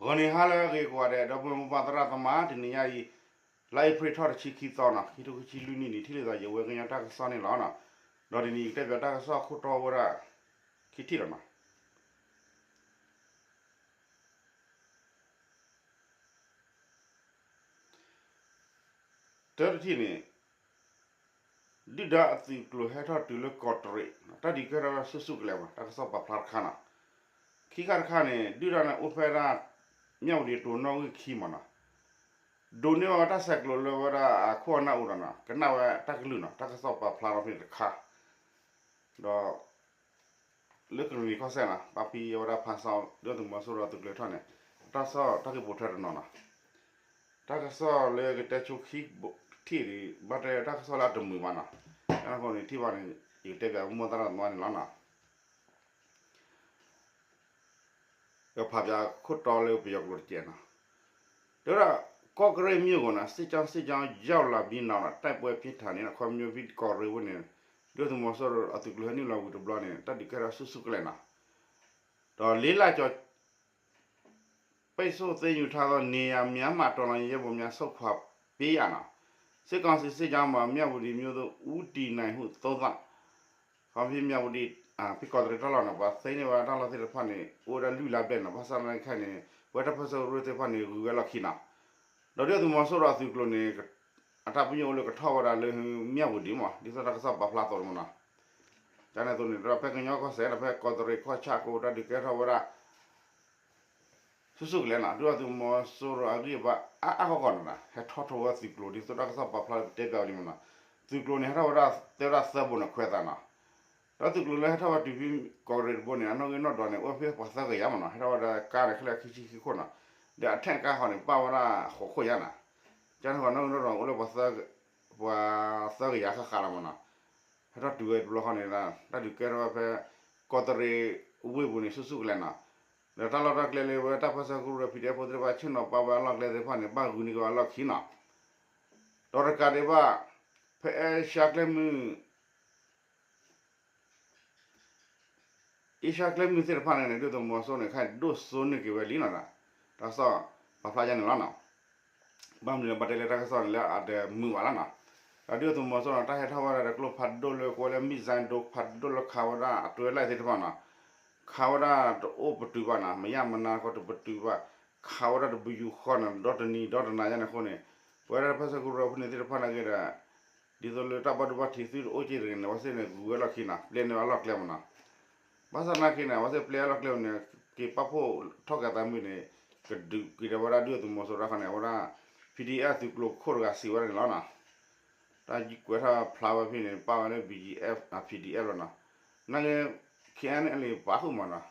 ဂီၤနံၤဟါလၢအဂ့ၤကိးဂၤဒဲး ဒီပုၢ်ဝဲၢ်မိၢ်ပၢ်သရၣ်သမါ တနံၤညါအံၤ လါအ့ဖြ့ၣ်ထီၣ်တဆံခံသီနီၤ ခံထိခံဆံလွံၢ်နံၣ်န့ၣ် ထံၣ်လိာ်သးယဝဲကညီတၢ်ကစီၣ်န့ၣ်လီၤနီၤ. ဒီးတနံၤအံၤ ကတဲပၠးတၢ်ကစီၣ်ခိၣ်တီဝဲဒၣ် ခံထံၣ်လီၤနီၤ. တၢတထံၣ်န့ၣ် ဒုၣ်ဒါအသုးကျိၤဟဲထီၣ်တုၤလၢကီးတရံး တၢ်ဒုးကဲထီၣ်ဆူၣ်ဆူၣ်ကလဲာ်မး တၢ်ကစီၣ်ပာ်ဖျါတခါနီၤ. ခံခါတခါန့ၣ် ဒုၣ်ဒါန့ၣ်အိၣ်ဖဲဒၣ် မၠၣ်ဝတံၤတိၤနီၣ်ဂံၢ်ခံမးနီၤ. ဒိးန့ၢ်ဘၣ်ဝဲတၢ်ဆဲးကျိးလၢဝဲဒၣ်အခိၣ်အနၢ်အိၣ်ဒီးနီၤ ကနၣ်ဝဲတၢ်ကလုၢ်နီၤ တၢ်ကစီၣ်ပာ်ဖျါထီၣ်ဖဲန့ၣ်တခါ ဒီး လၢကရံၣ်နံၤကီၢ်စဲၣ်နီၤ ပာ်ဖှိၣ်ဝဲဒၣ်ဖးစီ ဒုၣ်ဒါသုးမီၤစိရိၤအသုးကျိၤထီၣ်န့ၣ် တၢ်ကစီၣ်တၢ်ဂ့ၢ်ပိာ်ထွဲတနီၤနီၤ. တၢ်ကစီၣ်လၢကတဲဆိခံထံၣ်ဒံး ဘၣ်တဲတၢ်ကစီၣ်လၢအတမုာ်ဘၣ်နီၤ. တၢ်န့ၣ်အဃိန့ၣ် ထံၣ်ဘၣ်န့ၣ် ယကတဲပၠးမိၢ်သရၣ်သမါန့ၣ်လီၤနီၤ. ကဖးပၠးခိၣ်တီလၢပယီၤကျိာ်တကဲးနီၤ. တဲဝဲဒၣ် ကော့ကရိတ်မြို့ကို စစ်ကြောင်း စစ်ကြောင်းရောက်လာပြီးနောက် တိုက်ပွဲပြင်းထန်နေ ခီဖျိကီးတရံးဝ့ၢ်န့ၣ် ဒုၣ်ဒါသုးမီၤစိရိၤအသုးကျိၤဟဲနုာ်လီၤဝံၤတဘျီန့ၣ် တၢ်ဒုးကဲထီၣ်ဆူၣ်ဆူၣ်ကလဲာ်နီၤ. ဒီးလေးလကျော် ပိတ်ဆို့သိမ်းယူထားသောနေရာများမှ တော်လှန်ရေးရဲဘော်များ ဆုတ်ခွာပေးရတာ စစ်ကောင်စီစစ်ကြောင်းမှာ မြဝတီမြို့သို့ ဦးတည်နိုင်ဟု သုံးသပ် ခီဖျိမၠၣ်ဝတံၤ ဖဲကီးတရံးတၢ်လီၢ်န့ၣ် ပှၤသ့န့ၢ်ဝဲတၢ်လီၢ်သ့ၣ်တဖၣ်န့ၣ် အိၣ်ဝဲဒၣ်လွံၢ်လါဘျဲၣ်န့ၣ် ဘၣ်ဆၣ်သနာ်က့န့ၣ် ပဝဲတၢ်ပၢၢ်ဆၢကရူၢ်သ့ၣ်တဖၣ်န့ၣ် ဂုၤဝဲလီၢ်ခံနီၤ. ဒီးဒုၣ်ဒါသုးမီၤစိရိၤအသုးကျိၤန့ၣ် အတၢ်ပညိၣ်အိၣ်လၢကထီၣ်ဝဲဒၣ်လၢမၠၣ်ဝတံၤမး ဒ်သိးတၢ်ကစီၣ်ပာ်ဖျါအသိးန့ၣ်မးနီၤ. ကန့ၣ်အသိးန့ၣ် ဒီးဖဲကညီကီၢ်စဲၣ်ဒီးဖဲကီးတရံးကီၢ်ဆၣ်ကအိၣ်တၢ်ဒုးကဲထီၣ်ဝဲဒၣ် ဆူၣ်ဆူၣ်ကလဲာ်နီၤ ဒုၣ်ဒါသုးမီၤစိရိၤအဂံၢ်အဘါအါအါဂီၢ်ဂီၢ်န့ၣ် ဟဲထီၣ်ထီၣ်ဝဲသုးကျိၤဒ်သိးတၢ်ကစီၣ်ပာ်ဖျါလၢပတဲပၠးဝဲလံမးနီၤ. သုးကျိၤန့ၣ် ဟဲထီၣ်ဝဲဒၣ်တဲဝဲဒၣ်သၢဘိန့ၣ်ခွဲးသးနီၤ. ဒီးသုးကျိၤလၢဟဲထီၣ်ဝဲတုၤဖဲကီးတရံးတဘိန့ၣ် အနီၣ်ဂံၢ်နီၣ်ဒွးန့ၣ် အိၣ်ဖဲပှၤသၢကယၤမးနီၤ ဟဲထီၣ်ဝဲဒၣ်ကါန့ၣ်ခဲလၢာ်ခံဆံခံခိၣ်နီၤ. ဒီးအထဲၣ်ကါဃီန့ၣ် ပာ်ဝဲဒၣ်ဃိးခိၣ်ညါနီၤ. ကန့ၣ်ဃီနီၣ်ဂံၢ်နီၣ်ဒွးအိၣ်လၢပှၤသၢကယၤဃၣ်ဃၣ်လီၤမးနီၤ. ဟဲထီၣ်တုၤဝဲတဘျီဃီန့ၣ် တၢ်ဒုးကဲထီၣ်ဝဲဖဲ ကီးတရံးဝ့ၢ်ပူၤန့ၣ် ဆူၣ်ဆူၣ်ကလဲာ်နီၤ. ဒီးတၢ်လီၢ်တၢ်ကျဲလၢဝဲတၢ်ပၢၢ်ဆၢကရူၢ်ဒီး ဖံးဒဲဖိသ့ၣ်တဖၣ် ဆ့ၣ်နီၤပာ်ဝဲအလီၢ်ကျဲသ့ၣ်တဖၣ်န့ၣ် ဘၣ်ဂုာ်န့ၢ်က့ၤဝဲအလီၢ်ခံနီၤ. ဒီးတကးဒံးဘၣ် ဖဲအဲၣ်ရှါကျဲမုၢ် အ့ရှါကျဲမုၢ်သ့ၣ်တဖၣ်န့ၣ်န့ၣ် ဒုၣ်ဒါသုးမီၤစိရိၤန့ၣ် ခဲအံၤဒိၣ်စိန့ၢ်က့ၤဝဲလံနီၤ. တၢ်ကစီၣ်ပာ်ဖျါယါန့ၣ်လီၤနီၤ. ဘၣ်မနုၤလၢဘၣ်တဲလၢတၢ်ကစီၣ်န့ၣ်လၢအတမုာ်ဘၣ်လီၤနီၤ. ဒီးဒုၣ်ဒါသုးမီၤစိရိၤန့ၣ် တၢ်ဟဲထီၣ်ဝဲဒၣ်ဒီးကျိဖးဒိၣ်လၢကိးဝဲလၢ missile ဒိဖးဒိၣ်လၢခးဝဲဒၣ်အတြဲၤလၢ်သ့ၣ်တဖၣ်နီၤ. ခးဝဲဒၣ်တအိၣ်ပတုာ်ဘၣ်နီၤ မရမနါဃီတပတုာ်ဘၣ် ခးဝဲဒၣ်တပယူာ်ဃီနီၤ ဒီတနံၤဒီတနၤညါန့ၣ်အဃိန့ၣ် ပဝဲဒၣ်တၢ်ပၢၢ်ဆၢကရူၢ်ဖိန့ၣ်သ့ၣ်တဖၣ်နာ်က့ဒီး ဒ်သိးလၢတၢ်ဘၣ်ဒိဘၣ်ထံးသုတအိၣ်က့ၤတဂ့ၤန့ၣ် အဝဲသ့ၣ်န့ၣ် ဂုၤဝဲလီၢ်ခံနီၤ ပျဲန့ၢ်ဝဲအလီၢ်ကျဲမးနီၤ. ဘၣ်ဆၣ်သနာ်က့န့ၣ် အဝဲသ့ၣ်ပျဲအလီၢ်ကျဲန့ၣ် က့ၤပာ်ဖှိၣ်ထီၣ်က့ၤအသးမုၢ်န့ၣ် ကဒုးက့ၤဒီးဝဲဒၣ်ဒုၣ်ဒါသုးမီၤစိရိၤတခီန့ၣ် အဝဲဒၣ် ဖံးဒံၣ်အဲၣ် သုးကျိၤခိၣ်တဂၤစံးဝဲဒၣ်န့ၣ်လီၤနီၤ. တၢ်ကွဲးထီၣ်ဖျါဝဲဖဲန့ၣ် ပာ်ဝဲလၢ ဘီၣ်ကၠံၣ်အဲၣ် ဖံးဒံၣ်အဲၣ် လီၤနီၤ. နာ်က့ ခ့ၣ်အဲၣ်အဲၣ်လ့ၣ် ပာ်ဃုာ်မးနီၤ.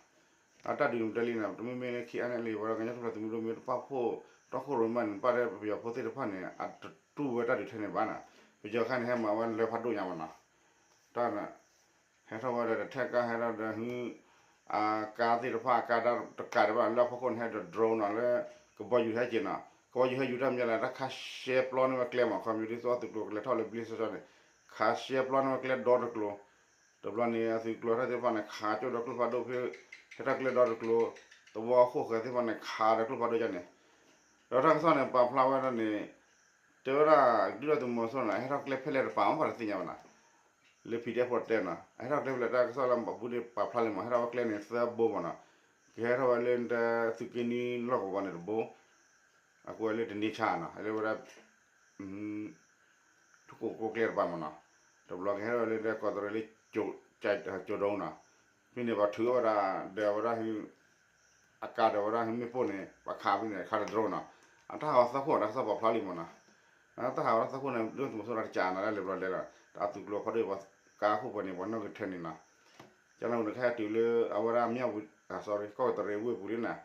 အတၢ်ဒုးမတၤလံနီၤ တမ့မ့ၢ်လၢ ခ့ၣ်အဲၣ်အဲၣ်လ့ၣ် ဝဲဒၣ်ကညီတၢ်ထူၣ်ဖျဲးသုးမုၢ်ဒိၣ်မ့ၢ်တပာ်ဖှိၣ်တီခိၣ်ရိၣ်မဲန့ၣ် ဘၣ်တဲပယီၤဖိသ့ၣ်တဖၣ်န့ၣ် အတတူၢ်ဝဲတၢ်ဒုးထဲန့ၣ်ဘၣ်နီၤ. ပယီၤခါန့ၣ် ဟဲမၤဝဲလၢဖးဒိၣ်ညါမးနီၤ. တၢ် ဟဲထီၣ်ဝဲဒီးတထဲၣ်ကါ ဟဲထီၣ်ဒီးဟု အကါသ့ၣ်တဖၣ် အကါတကးဒံးဘၣ် လၢအဖီခိၣ်န့ၣ် ဟဲဒီး drone နီၤ လၢကဘီယူၤဟဲက့ၤနီၤ. ကဘီယူၤဟဲယူၤတၢ်မ့ၢ်လဲၣ် တၢ်ခးရှဲပျီန့ၢ်ဝဲကျဲမး ခီဖျိဒ်သိးအသုးကျိၤကလဲၤထီၣ်လၢဘျ့စီဆှံန့ၣ် ခးရှဲပျီန့ၢ်ဝဲကျဲဒီတကျိၤ. တဘျီန့ၣ် အသုးကျိၤဟဲထီၣ်သ့ၣ်တဖၣ်န့ၣ် ခးကၠိဒီးကျိဖးဒိၣ်ဖဲ ဟဲထီၣ်ကျဲဒီတကျိၤ သဝီအခိၣ်ဃၢၤသ့ၣ်တဖၣ်န့ၣ် ခးဒီးကျိဖးဒိၣ်ယါန့ၣ်. ဒီးတၢ်ကစီၣ်န့ၣ် ပာ်ဖျါဝဲဒၣ်န့ၣ် တဲဝဲဒၣ် ဒုၣ်ဒါသုးမီၤစိရိၤန့ၣ် အဟဲထီၣ်ကျဲဖဲလဲၣ်တပၤမး ပှၤတသ့ၣ်ညါဘၣ်နီၤ. လၢ PDF ဖိတဲနီၤ အဟဲထီၣ်ကျဲဖဲလဲၣ် တၢ်ကစီၣ်လၢအပူၤန့ၣ် ပာ်ဖျါလံမး ဟဲထီၣ်ဝဲကျဲန့ၣ် သၢဘိမးနီၤ. ကဟဲထီၣ်ဝဲလၢ သုးက့နွံလီၢ်ကဝီၤန့ၣ်တဘိ အကွဲးလၢတန့ဆါနီၤ လၢဝဲဒၣ် ထူၣ်ကိၢ်ကိၢ်ကျဲတပၤမးနီၤ. တဘျီကဟဲထီၣ်ဝဲလၢဒဲကီးတရံးလၢ ကၠိၤဒိနီၤ. ဖဲန့ၣ်ပှၤထုးဝဲဒၣ် ဒီးဝဲဒၣ် အကါဒီးဝဲဒၣ်မ့ၣ်ပိၢ်န့ၣ် ပှၤခးဖဲန့ၣ် ခးဒီး drone နီၤ. အတၢ်ဟးဂီၤသၢခိၣ် တၢ်ကစီၣ်ပာ်ဖျါလံမးနီၤ. တၢ်ဟးဂီၤတၢ်သၢခိၣ်န့ၣ် ဒုၣ်ဒါသုးမီၤစိရိၤတကးနီၤ လၢလံာ်ဘျီလဲလီၤ တၢ်အသုးကျိၤဖးဒိၣ်ပှၤကါခိၣ်ပှဲၤန့ၣ် ပှၤနီၣ်ဂံၢ်ထဲန့ၣ်နီၤ. ကန့ၣ်အဃိန့ၣ် ခဲအံၤတုၤလၢအဝဲဒၣ်မၠၣ်ဝတံၤ sorry ကီးတရံးဝ့ၢ်ပူၤလံနီၤ.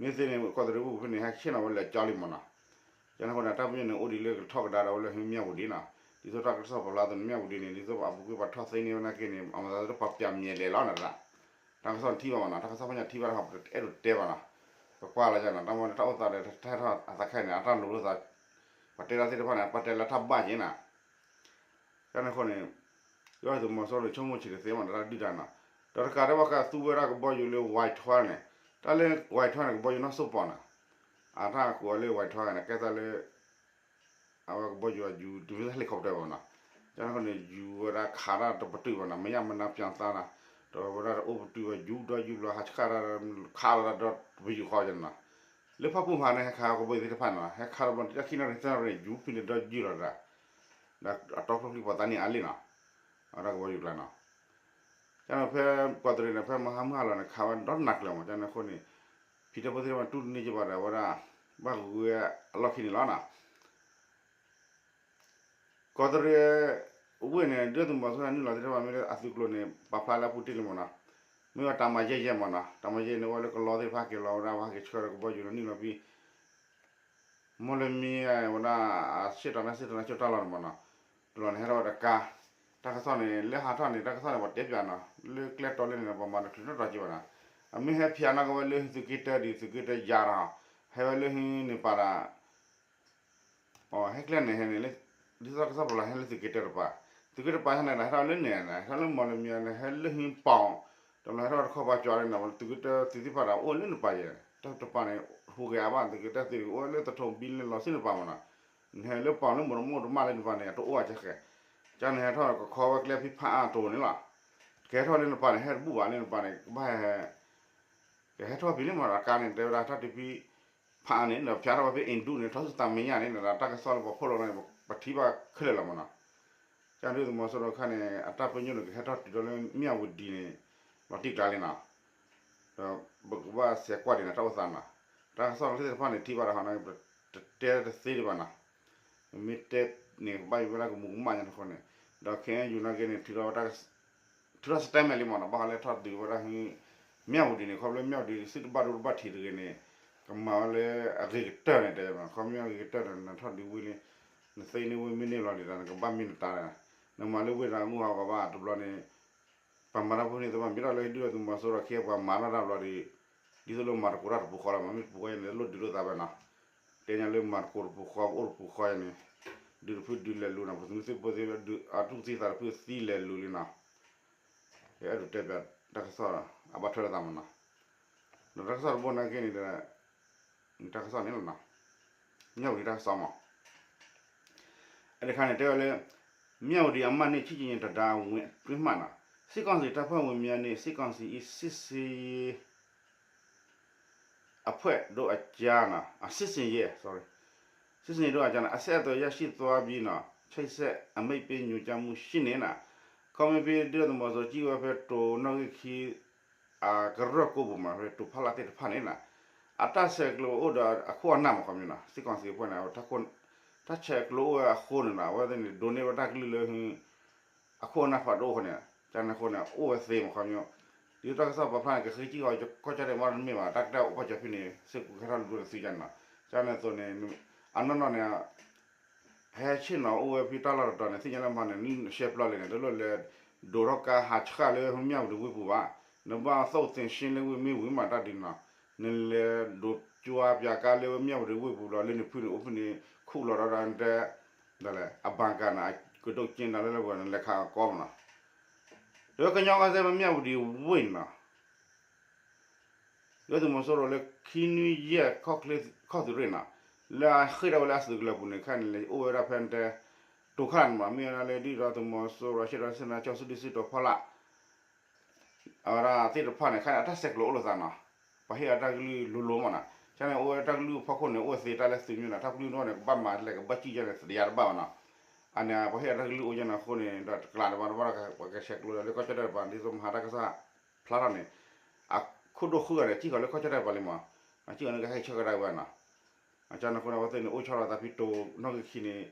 မ့ၢ်သ့န့ၣ် ကီးတရံးဝ့ၢ်ပူၤဖဲန့ၣ် ဟဲဆ့ၣ်နီၤဝဲလၢကၠီလံမးနီၤ. ကန့ၣ်အဃိန့ၣ် တၢ်ပညိၣ်န့ၣ် အိၣ်ဒံးလၢကထီၣ်ကဒါဒီးဝဲလၢမၠၣ်ဝတံၤနီၤ. ဒ်သိးတၢ်ကစီၣ်ပာ်ဖျါအသိးန့ၣ် မၠၣ်ဝတံၤန့ၣ် ဒ်သိးအပူၤကွံာ်ပှၤထီၣ်သ့န့ၢ်ဝဲနာ်က့န့ၣ် အမၤသးဒ်ပှၤပျၢ်မဲာ်လဲၤလီၤန့ၣ်တဒၣ်. တၢ်ကစီၣ်ထံၣ်ဘၣ်မးနီၤ တၢ်ကစီၣ်ဖဲညါထံၣ်ဘၣ်တခီ ပတအဲၣ်ဒိးတဲဘၣ်နီၤ. ပကွၢ်လီၤယါနီၤ တၢ်မ့ၢ်တၢ်အိၣ်သးဒီး တၢ်ဟဲထီၣ်အသးခဲအံၤန့ၣ် အတၢ်လိၤလိာ်သး ပှၤတဲတၢ်သ့ၣ်တဖၣ်န့ၣ် ပှၤတဲလၢတၢ်ဘၣ်က့ၤနီၤ. ကန့ၣ်အဃိန့ၣ် ဒုၣ်ဒါသုးမီၤစိရိၤန့ၣ် ဆိကမိၣ်ဆံးတသ့မး တၢ်ဒုၣ်ဒါနီၤ. ဒီးတကးဒံးဘၣ် ကသူဝဲဒၣ်ကဘီယူၤလၢ Y twelve န့ၣ် တၢ်လၢ Y twelve န့ၣ် ကဘီယူၤနီၢ်စိၣ်ပီၤနီၤ. အတၢ်ကိးအီၤလၢ ဝဲထီဂၤန့ၣ် ကဲသးလၢ အဝဲကဘီယူၤအယူၤ တုၤမ့ၢ် helicopter ဘၣ်နီၤ, ကန့ၣ်အဃိန့ၣ် ယူၤဝဲဒၣ်ခးတၢ်တပတုာ်ဘၣ်နီၤ, မ့ၢ်ယါမနါပၠးသါနီၤ, ဒီးဝဲဒၣ်အိၣ်ပတုာ်ဝဲ ယူၤဒီးယူၤဘျီ ဟးဆှၣ်တၢ် ခးလီၤတၢ်ဒီးပယူၤဃီန့ၣ်နီၤ, လၢဖၣ်ပူၣ်မးန့ၣ် ဟဲခးကဘီယူၤသ့ၣ်တဖၣ်န့ၣ်နီၤ, ဟဲခးတဘျီ တၢ်ခံနီၤန့ၣ် သၢနီၤန့ၣ် ယူၤဖဲန့ၣ်ဒီးယူၤလီၤတၢ် ဒီးအတီကျိချံပှၤသးန့ၢ်အါလံနီၤ, အဝဲဒၣ်ကဘီယူၤကျါနီၤ, ကန့ၣ်ဖဲကီးတရံးန့ၣ် ဖဲမဟါမုၢ်ဟါလီၤန့ၣ် ခးဝဲဒီးနးကျၢၤမး, ကန့ၣ်အဃိန့ၣ် ဖံတဲဖိသ့ၣ်တဖၣ်န့ၣ် တူၢ်တန့ၢ်က့ၤဘၣ်ဒီး အဝဲဒၣ် ဘၣ်ဂုၤဝဲအလီၢ်ခံန့ၣ်လီၤနီၤ. ကီးတရံးဝ့ၢ်န့ၣ် ဒုၣ်ဒါသုးမီၤစိရိၤနုာ်လီၤသ့ၣ်တဖၣ် မ့ၢ်လၢအသုးကျိၤန့ၣ် ပာ်ဖျါလၢအပူၤတ့ၢ်လံမ့ၢ်နီၤ, မ့ၢ်ဝဲတၢ်မၤယဲၢ်ယဲၢ်မ့ၢ်နီၤ, တၢ်မၤယဲၢ်န့ၣ် အိၣ်ဝဲလၢကလီသ့ၣ်တဖၣ်က့ၤလီၤဝဲဒၣ် ပှၤဟဲက့ၤဆှၢဒီးကဘီယူၤန့ၣ် နုာ်လီၤဖဲ မီၢ်လမံၤဝဲဒၣ် အစ့ၣ်တီၤန့ၣ် စ့ၣ်တီၤန့ၣ် ကၠိတၢ်လီၢ်န့ၣ်မ့ၢ်နီၤ, တဘျီန့ၣ် ဟဲထီၣ်ဝဲတကါ, တၢ်ကစီၣ်န့ၣ် လၢဟးထီၣ်န့ၣ် တၢ်ကစီၣ်န့ၣ် ပှၤတဲပၠးနီၤ, လၢကျဲတီလၢန့ၣ် ပှၤမၤတချုးနီတတီၤက့ၤဘၣ်နီၤ, အမ့ၢ်ဟဲဖျါနီၣ်ကဝဲလၢသုးက့တၢဒ် သုးက့တၢယါနီၤ, ဟဲဝဲလၢဟံးန့ၣ်ပာ်ဒီး ဟဲကျဲန့ၣ်ဟဲန့ၣ်လၢ ဒ်သိးတၢ်ကစီၣ်ပလီၢ်ဟဲလၢသုးက့တၢတပၤ, သုးက့တပၤဟဲန့ၣ်ဒီး ဟဲထီၣ်လၢန့ၣ်န့ၣ် ဟဲထီၣ်လၢမီၢ်လမံၤန့ၣ် ဟဲလၢဟံးပီၣ်, တဘျီဟဲထီၣ်တခီပှၤကၠီၤလၢန့ၣ် သုးက့တၢသုးသ့ၣ်တဖၣ်ဒီး အိၣ်လၢန့ၣ်ပၤယဲၢ်, တၢ်တပၤန့ၣ် ဟူးဂဲၤအါဘၣ် သုးက့တၢသုးအိၣ်လၢသထိးဘံလၢလီၤစ့ၣ်န့ၣ်ပၤမ့ၢ်နီၤ, နဟဲလၢပီၣ်လၢမိၢ်တမိၢ်တမၣ်လၢန့ၣ်ပၤန့ၣ် အတအိၣ်အကဲဃဲ, ကန့ၣ်ဟဲထီၣ်ကခီဝဲကျဲဖံးဖးအါတိၤန့ၣ်လီၤ, ကဟဲထီၣ်လၢန့ၣ်ပၤန့ၣ် ဟဲတဘူၣ်ဘၣ်လၢန့ၣ်ပၤန့ၣ် ကဘၣ်ဟဲ ကဟဲထီၣ်ဖဲန့ၣ်မ့ၢ်ဒီး ကါန့ၣ် တဲဝဲဒၣ် ထီၣ်တဖံး ဖးအါန့ၣ် ဒီးဖျါထီၣ်ဝဲဖဲ အ့ဒူၣ်န့ၣ် ထီၣ်ဆူသးမဲာ်ညါန့ၣ် ဒီးတၢ်ကစီၣ်လၢပှၤဖီၣ်လိာ်န့ၣ် ပထံၣ်ဘၣ်ခဲလၢာ်လီၤမ့ၢ်နီၤ, ကဒုၣ်ဒါသုးမီၤစိရိၤခါန့ၣ် အတၢ်ပညိၣ်န့ၣ် ကဟဲထီၣ်တုၤဒီးလၢမၠၣ်ဝတံၤန့ၣ် လီၤတံၢ်ကျါလံနီၤ, ဒီးပကဘၣ်စဲးကွၢ်ဒံးန့ၣ် တၢ်အိၣ်သးနီၤ, တၢ်ကစီၣ်လၢသ့ၣ်တဖၣ်န့ၣ် ထံၣ်ဘၣ်ဒီးဟီန့ၣ် ပတတဲတသ့ဒံးဘၣ်နီၤ, မ့ၢ်တဲန့ၣ် ကဘၣ်ယိၣ်ဝဲဒၣ်ကမူးကမၣ်ညါန့ၣ်အဃိန့ၣ်, ဒီး ခ့ၣ်အဲၣ်ယူၣ် နာ်က့န့ၣ် ထုးထီၣ်ဝဲဒၣ် ထုးထီၣ် statement လံမ့ၢ်နီၤ, ဘၣ်ဃးလၢထီၣ်ဒုးဝဲဒၣ်ဟံး မၠၣ်ဝတံၤန့ၣ် ခီဖျိမၠၣ်ဝတံၤ သုးတဘၣ်ဒိတဘၣ်ထံးတဂ့ၤန့ၣ် ကမၤဝဲလၢအဂ့ၤကတၢၢ်န့ၣ် တဲ ခီဖျိအဂ့ၤကတၢၢ်န့ၣ် နထီၣ်ဒုးဝ့ၢ်လံ, နသ့န့ၢ်ဝ့ၢ်မ့ၢ်န့ၢ်လီၤဒံးဒီး နကဘၣ်မ့ၢ်နတၢ်, နမၤလၢဝ့ၢ်ဒီးအဂုၤအဂၤဘၣ်တဘျီန့ၣ် ပှၤမၤတၢ်ဖိန့ၣ် တဘၣ်မ့ၢ်ထီၣ်လၢဒုၣ်ဒါသုးမီၤစိရိၤခံ ပှၤမၤထီၣ်တၢ်ဘျီဒီး ဒ်သိးလၢမၤသကိးတၢ်တပူၤဃီလီၤ, မ့မ့ၢ်တပူၤဃီန့ၣ် လိၣ်ဒုးလိာ်သးဝဲနီၤ, တဲညါလၢမၤသကိးတပူၤဃီ အိၣ်တပူၤဃီန့ၣ် ဒုးတဖုဒုးလဲၤလူၤနီၤ, ပသုးမုၢ်သံၣ်ဘိသ့ၣ် အတူၢ်သံသးတဖုသံလဲၤလူၤလံနီၤ, အဲၣ်ဒိးတဲပၠးတၢ်ကစီၣ် အဘၣ်ထွဲလိာ်သးမ့ၢ်နီၤ, ဒီးတၢ်ကစီၣ်တဘိနာ်က့န့ၣ်ဒီး တၢ်ကစီၣ်န့ၣ်လီၤနီၤ, မၠၣ်ဝတံၤတၢ်ကစီၣ်မး အဲဒီခါန့ၣ် တဲဝဲလၢ မြဝတီအမှတ်နှစ် ချစ်ကြည်ရေးတံတား ဝင်အတွင်းမှ စစ်ကောင်စီတပ်ဖွဲ့ဝင်များနှင့် စစ်ကောင်စီ၏ စစ်ဆင်ရေးအဖွဲ့တို့အကြား စစ်ဆင်ရေး စစ်ဆင်ရေးတို့အကြား အဆက်အသွယ်ရရှိသွားပြီး ချိတ်ဆက်အမိန့်ပေးညွှန်ကြားမှုရှိနေ ခီမ့ၢ်ဖဲဒုၣ်ဒါသုးမီၤစိရိၤ ကံၣ်ဝဲဖဲတိၤနီၣ်ဂံၢ်ခံ အကရၢၢ်ကိးပူၤမး ဖဲတိၤဖီလာ်သ့ၣ်တဖၣ်န့ၣ် အတၢ်ဆဲးကျိးအိၣ်ဒီးအခိၣ်အနၢ်မး ခီမ့ၢ်နီၤ စစ်ကောင်စီအဖွဲ့န့ၣ် တၢ်ဆဲးကျိးအိၣ်ဝဲအဃိန့ၣ်နီၤ အဝဲသ့ၣ်န့ၣ် ဒိးန့ၢ်ဝဲတၢ်ကလုၢ်လၢ အခိၣ်အနၢ်ဖးဒိၣ်အဃိန့ၣ် ကန့ၣ်အဃိန့ၣ် အိၣ်ဝဲသ့မး ခီမ့ၢ် ဒ်သိးတၢ်ကစီၣ်ပာ်ဖျါန့ၣ် ကဃ့ကံၣ်ဃီကီၢ်ကၠီၣ်တဲၣ်မးတမ့ၢ်ဘၣ် တၢ်ကတၢၢ်အိၣ်ဖီၣ်ကၠီဖဲန့ၣ် စ့ၢ်ကီးကဟဲထီၣ်လူၤဒိၣ်တသ့ကန့ၣ်နီၤ ကန့ၣ်အသိးန့ၣ် အနီၢ်နီၢ်န့ၣ် ဟဲဆ့ၣ်နီၤအိၣ်ဝဲဖဲတၢ်လီၢ်တတီၤန့ၣ် သ့ၣ်ညါလၢမဟါန့ၣ် နရှဲပျီလဲၣ်န့ၣ် တလိၣ်လဲၤဒိးထီၣ်ကါဟးဆှၣ်လၢမၠၣ်ဝတံၤဝ့ၢ်ပူၤဘၣ်, နဘၣ်သိၣ်သ့ၣ်ရှ့လၢဝ့ၢ်မ့ၢ်ဝံၤမးတၢ်ဒ်န့ၣ်နီၤ, နလဲၤဒိးကၠွါပၠးကါလၢဝဲမၠၣ်ဝတံၤဝ့ၢ်ပူၤဒီးလၢနဖုန့ၣ် အိၣ်ဖုန့ၣ် ခူၣ်လီၤဒီးနတဲ ဒ်လဲၣ် အဘၣ်ကးန့ၣ် ကဒိၣ်က့နၤလၢလၢပှဲၤန့ၣ် လဲၤခးအကီမးနီၤ, ဒီးကညီကီၢ်စဲၣ်မ့ၢ်မၠၣ်ဝတံၤဝ့ၢ်နီၤ ဒုၣ်ဒါသုးမီၤစိရိၤလၢခံနွံယဲၢ်ခီၣ်သုးရ့ၣ်နီၤ, လၢအဃ့ၢ်ဒၣ်ဝဲလၢအသုးကလၢၤပူၤန့ၣ် ခဲအံၤန့ၣ် အိၣ်ဝဲဒၣ်ဖဲတဲ တိၤခါန့ၣ်မး မ့ၢ်ဝဲဒၣ်လၢဒုၣ်ဒါသုးမီၤစိရိၤ ရှဲဒီးစ့ၢ်နီၤ ကၠီစုဒုစ့ၢ်တီၤဖီလာ် အဝဲဒၣ်သ့ၣ်တဖၣ်န့ၣ် ခဲအံၤန့ၣ် အတၢ်ဆဲးကျိးအိၣ်လိာ်သးနီၤ, ပှၤဟ့ၣ်အတၢ်ကလုၢ်လိၤလိၤမးနီၤ, ခဲအံၤန့ၣ်အိၣ်ဝဲတၢ်ကလုၢ်ဖီခိၣ်န့ၣ် အိၣ်ဝဲသ့တၢ်လၢသုးမုၢ်နီၤ, တၢ်ကလုၢ်နီၢ်န့ၣ် ကဘၣ်မၤလဲၣ်ကဘၣ်စံၣ်ယဲၢ်န့ၣ် သ့ၣ်ညါတဘၣ်ဘၣ်နီၤ, အန့ၣ် ပှၤဟ့ၣ်အတၢ်ကလုၢ်အိၣ်ယဲၢ်န့ၣ်အဃိန့ၣ် ဒီးတကျးတဘၣ်တဘၣ်ဒီး ပှၤကဆဲးကျိးဒီးလၢကီၢ်ကၠီၣ်တဲၣ်တပၤ ဒ်သိးမဟါတၢ်ကစီၣ် ဖျါထီၣ်န့ၣ် အခိၣ်ဒိၣ်ဃုဂၤန့ၣ် စံၣ်ဃီၤလၢကီၢ်ကၠီၣ်တဲၣ်တပၤလံမး, အစံၣ်ဃီၤန့ၣ်ကဟဲဆၢကဒါဝဲနီၤ, အကန့ၣ်အဃိန့ၣ် အဝဲသ့ၣ်န့ၣ် အိၣ်ဆီလီၤသးဖဲတိၤနီၣ်ဂံၢ်ခံန့ၣ်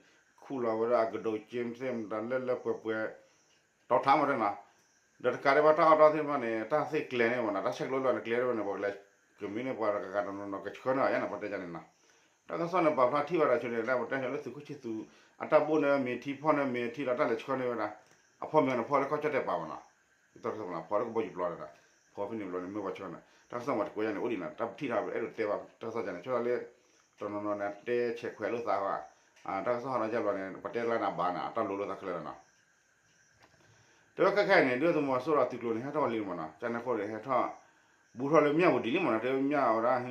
ခူၣ်လီၤဝဲဒၣ်အကဒိးက့သ့ၣ်မတၤလၢလၢပှဲၤပှဲၤ တီထါမးတဲနီၤ, ဒီးတကးဒံးဘၣ်တၢ်အီၣ်တၢ်အီသ့ၣ်တဖၣ်န့ၣ် တၢ်သ့ၣ်ကျဲၤန့ၣ်မးနီၤ တၢ်ဆဲးကျိးလီၤန့ၣ် ကျဲၤဝဲန့ၣ် ပှၤကလဲၤ ကမ့ၢ်န့ၣ်ပှၤတဂၤဂၤတနီၤနီၤကဆှၢန့ၢ်အီၤယါန့ၣ် ပှၤတဲယါန့ၣ်နီၤ, တၢ်ကစီၣ်န့ၣ် ပာ်ဖျါထံၣ်ဘၣ်ဒီးဆိန့ၣ် လၢပတဲလၢသုးခိၣ်ဆံသူး အတၢ်ဘိၣ်န့ၣ်မ့ၢ်ထံဖီၣ်န့ၣ်မ့ၢ်ထံလီၤ တၢ်လဲၤဆှၢန့ၢ်ဝဲဒၣ် အဖီမ့ၢ်န့ၣ်ဖီလၢကီၢ်ကၠီၣ်တဲၣ်ပၤမးနီၤ, တၢ်ကစီၣ်မးနီၤ ဖီလၢကဘီယူၤပျီန့ၣ် ဖီဖဲန့ၣ်ဘျီန့ၣ် မ့ၢ်ပှၤဆှၢန့ၣ် တၢ်ကစီၣ်မးတကွဲးယါန့ၣ် အိၣ်ဒံးနီၤ တၢ်ပထံၣ်ထီၣ်အဲၣ်ဒိးတဲဘၣ် တၢ်ကစီၣ်ယါန့ၣ် ဆိလၢ တနီၤနီၤန့ၣ် တဲဆဲးခွဲးလိာ်သးဘၣ်, တၢ်ကစီၣ်ဟးထီၣ်ယါဘျီန့ၣ် ပတဲကျါန့ၣ်အဘၣ်န့ၣ် အတၢ်လိၤလိာ်သးခဲလၢာ်လီၤနီၤ တဲဝဲခဲခဲအံၤန့ၣ် ဒုၣ်ဒါသုးမီၤစိရိၤအသုးကျိၤန့ၣ် ဟဲထီၣ်ဝဲလံမးနီၤ, ကန့ၣ်အဃိန့ၣ် ဟဲထီၣ် ဘူးထီၣ်လၢမၠၣ်ဝတံၤလံမးနီၤ, တဲဝဲမၠၣ်ဝဲဒၣ်ဟံး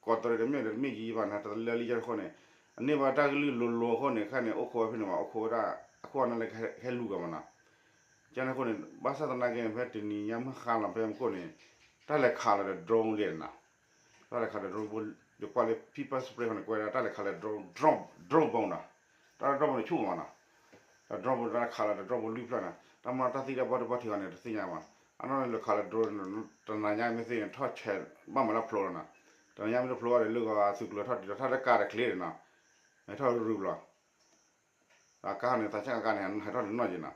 ကိးတရံးတမ့ၢ်ဒီးတမ့ၢ်ယံာ်ယံာ်ဘၣ်န့ၣ် တလၢလံကၢ်န့ၣ်အဃိန့ၣ်, အန့ၢ်ဘၣ်တၢ်ကလုၢ်လိၤလိၤအဃိန့ၣ် ခဲန့ၣ် အိၣ်ခိးဝဲဖဲန့ၣ်မး အိၣ်ခိးဝဲဒၣ် အခိၣ်အနၢ်လၢကဟဲလူၤကၤမးနီၤ. ကၢ်န့ၣ်အဃိန့ၣ် ဘၣ်ဆၣ်သနာ်က့န့ၣ် ဖဲတနံၤညါမုၢ်ဃါလီၤဖဲမုၢ်ခိၣ်န့ၣ် တၢ်လဲၤခးလီၤဒီး drone လံနီၤ. တၢ်လဲၤခးဒီး drone ဘိ ယကွၢ်လၢ People's Spring န့ၣ် ကွဲးဒၣ်တၢ်လဲၤခးလၢ drone, drone, drone ဘိနီၤ. တၢ် drone ဘိန့ၣ်ဆူၣ်မးနီၤ. ဒီး drone ဘိတၢ်ခးလီၤဒီး drone ဘိလွံၢ်ဖျၢၣ်နီၤ တၢ်မၤတၢ်သံတၢ်ဘၣ်ဒိဘၣ်ထံးအီၤန့ၣ် တသ့ၣ်ညါဘၣ်. အနီၢ်န့ၣ်လဲၤခးလၢ drone တနၤညါမ့ၢ်သ့န့ၣ် ထီၣ်ဆဲးဘၣ်မၤလၢဖျိလီၤနီၤ. တနၤညါမ့ၢ်တဖျိဘၣ်ဒီး လၢဂီၤသုးကျိၤထီၣ်တုၤလီၤ ထီၣ်လၢကးတချ့န့ၣ်နီၤ, ထီၣ်ရုၢ်ဘျီ အကါန့ၣ် သးဆၣ်ကါန့ၣ် ဟဲထီၣ်န့ၣ်နီၢ်က့ၤနီၤ.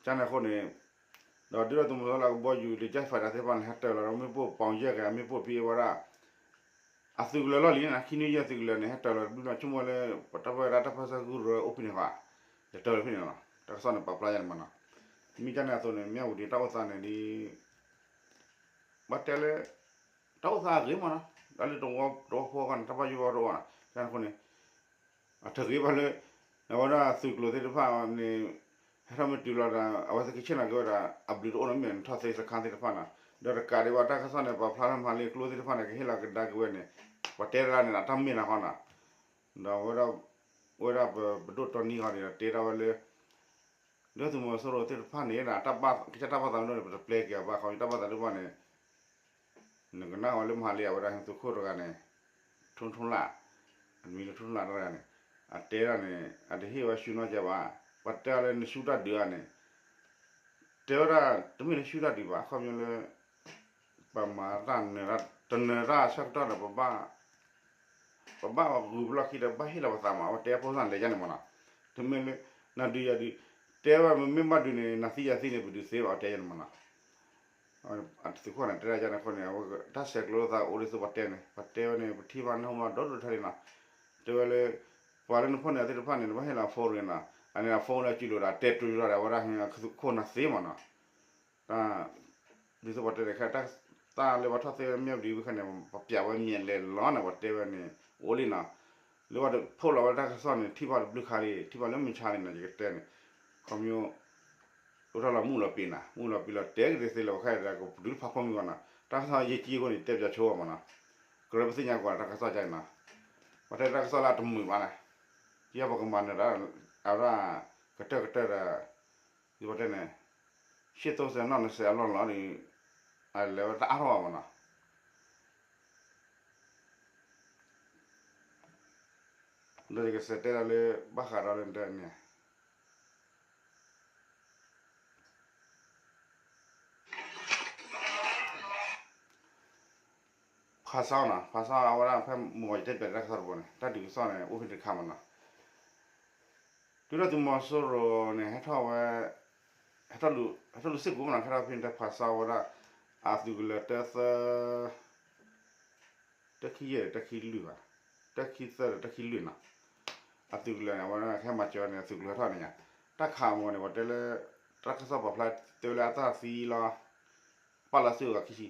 ကၢ်န့ၣ်အဃိန့ၣ် ဒီးဒုၣ်ဒါသုးမီၤစိရိၤလၢအကဘီယူၤ ဒီး jet fighter သ့ၣ်တဖၣ်န့ၣ် ဟဲတၢၤလီၤဒီးမ့ၣ်ပိၢ်ပီၤယဲၢ်က့ၤ အမ့ၣ်ပိၢ်ဖံးဝဲဒၣ် အသုးကလၢၤလီၢ်လံန့ၣ် ခံနွံယဲၢ်သုးကလၢၤန့ၣ် ဟဲတၢၤလီၤတဘျုးနီၤ ဆိကမိၣ်လၢ ပတၢ်ပၢဝဲဒၣ်တၢ်ပၢဆှၢကရၢအိၣ်ဖဲန့ၣ်ဃီ ယတၢၤလီၤဖဲန့ၣ်လီၤ. တၢ်ကစီၣ်န့ၣ်ပာ်ဖျါယါန့ၣ်မးနီၤ. မ့ၢ်ကၢ်န့ၣ်အသိးန့ၣ် မ့ၢ်အဝံၤဒ်တၢ်အိၣ်သးန့ၣ်ဒ် ဘၣ်တဲလၢ တၢ်အိၣ်သးအဂ့ၤမးနီၤ တၢ်လၢတဝီဖိအဂီၢ်န့ၣ် တၢ်ဘၣ်ယိၣ်ဘၣ်တအိၣ်နီၤ ကၢ်န့ၣ်အဃိန့ၣ် အထၢၣ်ဂ့ၤဘၣ်လၢ အဝဲဒၣ်သုးကျိၤသ့ၣ်တဖၣ်န့ၣ် ဟဲထီၣ်မ့ၢ်တုၤလီၤဒီး အဝဲသ့ၣ်ကဆ့ၣ်နီၤက့ၤဝဲဒၣ် အဘျုးတအိၣ်နီတမံၤန့ၣ် ထီၣ်သ့စခါသ့ၣ်တဖၣ်နီၤ ဒီးတကးဒံးဘၣ်တၢ်ကစီၣ်န့ၣ် ပာ်ဖျါလၢမဟါလံကျိသ့ၣ်တဖၣ်န့ၣ် ကဟ့ၣ်လီၤကဒါက့ၤဝဲန့ၣ် ပှၤတဲတၢ်န့ၣ် အတၢ်မ့ၢ်နီၤဃီနီၤ ဒီးဝဲဒၣ် ဝဲဒၣ်ပဒိၣ်တီနံဃီဒီး တဲဒၣ်ဝဲလၢ ဒုၣ်ဒါသုးမီၤစိရိၤသ့ၣ်တဖၣ်န့ၣ် တၢ်ဘၣ် ကစၢ်တၢ်ဘၣ်သးမ့ၢ်ဒိၣ်န့ၣ် ပတပျဲက့ၤအီၤဘၣ် ခီဖျိတၢ်ဘၣ်သးဒိၣ်ဘၣ်န့ၣ် နကနၣ်ဝဲလၢမဟါလံ အဝဲဒၣ်သုးခိၣ်တဂၤန့ၣ် ထိၣ်ထိၣ်လၢ် အမံၤလၢထိၣ်ထိၣ်လၢ်တဂၤန့ၣ် အတဲဒၣ်န့ၣ် အတဟ့ၣ်ဝဲဆူၣ်နီၢ်ကဲဘၣ် ပှၤတဲလၢနဆူၣ်တၢ်ဒုးဧါန့ၣ် တဲဝဲဒၣ် တမ့ၢ်လၢဆူၣ်တၢ်ဒုးဘၣ် အခီပညီလၢ ပမၤတၢ်နၢၤ တနၢၤတၢ်ဆၢကတီၢ်ဒီး ပဘၣ် ပဘၣ်ဂုၤပလီၢ်ခံဒီး ဘၣ်ဟ့ၣ်လီၤပသးမး အဝဲတဲဖိသၣ်န့ၣ်လဲၤယါန့ၣ်မးနီၤ တမ့ၢ်လၢ နၤဒုးယၤဒုး တဲဝဲမ့မ့ၢ်ဘၣ်ဒုးန့ၣ် နၤသံယၤသံန့ၣ် ပဒုးသ့ဘၣ် အဝဲတဲယါန့ၣ်မးနီၤ သုးခိၣ်န့ၣ် တဲဒၣ်ယါန့ၣ်အဃိန့ၣ် အဝဲတၢ်ဆဲးကျိးသးအိၣ်ဒ်သိးပှၤတဲန့ၣ် ပှၤတဲဝဲန့ၣ် ပထံၣ်ဘၣ်နၢ်ဟူဘၣ်ဒီဒူၣ်ထါလံနီၤ တဲဝဲလၢ ပှၤလၢနဖီၣ်န့ၢ်သ့ၣ်တဖၣ်န့ၣ် နဘၣ်ဟ့ၣ်လီၤ phone န့ၣ်နီၤ အန့ၣ်အ phone လၢအစုလိာ်ဒီး တဲတူၢ်လိာ်ဒီး အဝဲဒၣ်ဟဲသုးခိၣ်နၤသ့မးနီၤ တၢ် ဒ်သိးပှၤတဲန့ၣ်ခဲ တၢ်လၢပှၤထီၣ်သ့ဝဲမ့ၢ်ဒ်ဝဲခဲန့ၣ် ပပျးဝဲမ့ၢ်လဲၤလီၤန့ၣ် ပှၤတဲဝဲန့ၣ် အိၣ်လံနီၤ လၢပှၤဖီၣ်လီၤဝဲတၢ်ကစီၣ်န့ၣ် ထံၣ်ဘၣ်တဘျုးခါလံ ထံၣ်ဘၣ်လၢမုၢ်ဆါလံနီၤ ယကတဲန့ၣ် ခီဖျိ အိၣ်ထီၣ်လီၤမုၢ်လီၤပ့ၤနီၤ မုၢ်လီၤပ့ၤလီၤတဲက့ၤတသ့လၢၤ ပခါအံၤဒီး ကဒုးဖးဖီမုၢ်ဂီၤနီၤ တၢ်ကစီၣ်ယဲၢ်ကံအဃိန့ၣ် တဲပၠးဆိအီၤမးနီၤ ကရၢပသ့ၣ်ညါကွၢ်တၢ်ကစီၣ်ကါအံၤနီၤ ပှၤတဲတၢ်ကစီၣ်လၢအတမုာ်ဘၣ်န့ၣ် ယဲပကမၤနၢၤတၢ် အဝဲဒၣ် ကတၢၢ်ကတၢၢ်ဒီး ဒ်ပှၤတဲန့ၣ် ရှေ့သုံးဆယ် နောက်နှစ်ဆယ် အလီၢ်လီၤန့ၣ် အလဲၤဝဲတအါထီၣ်ဘၣ်မးနီၤ ဒီးယကစံးတဲဒၣ်လၢ ဘၣ်ဃးဒီးလၢနတဲန့ၣ် ဖးဆါနီၤ ဖးဆါအဝဲဒၣ်ဖဲမုၢ်ဂီၤယတဲပၠးတၢ်ကစီၣ်တဘိန့ၣ် တၢ်ဒုးကစီၣ်န့ၣ် အိၣ်ဖဲတခါမးနီၤ ဒုၣ်ဒါသုးမီၤစိရိၤန့ၣ် ဟဲထီၣ်ဝဲ ဟဲထီၣ်လူၤ ဟဲထီၣ်လူၤစ့ၢ်ကီးမးနီၤ ဟဲထီၣ်ဖဲန့ၣ်တၢ်ဖးဆါဝဲဒၣ် အသုးကလၢၤတၢသၢ တၢခံယဲၢ်တၢခံလွံၢ်ဘၣ် တၢခံသၢဒီးတၢခံလွံၢ်နီၤ အသုးကလၢၤန့ၣ် အဝဲဒၣ်ဟဲမၤစၢၤန့ၣ် အသုးကလၢၤဟဲထီၣ်န့ၣ်ညါ တၢ်ခးမီၤန့ၣ် ပှၤတဲလၢ တၢ်ကစီၣ်ပာ်ဖျါတဲဝဲလၢအတၢ်သံလီၤ ပာ်လီၤစုကဝဲၤခံဆံ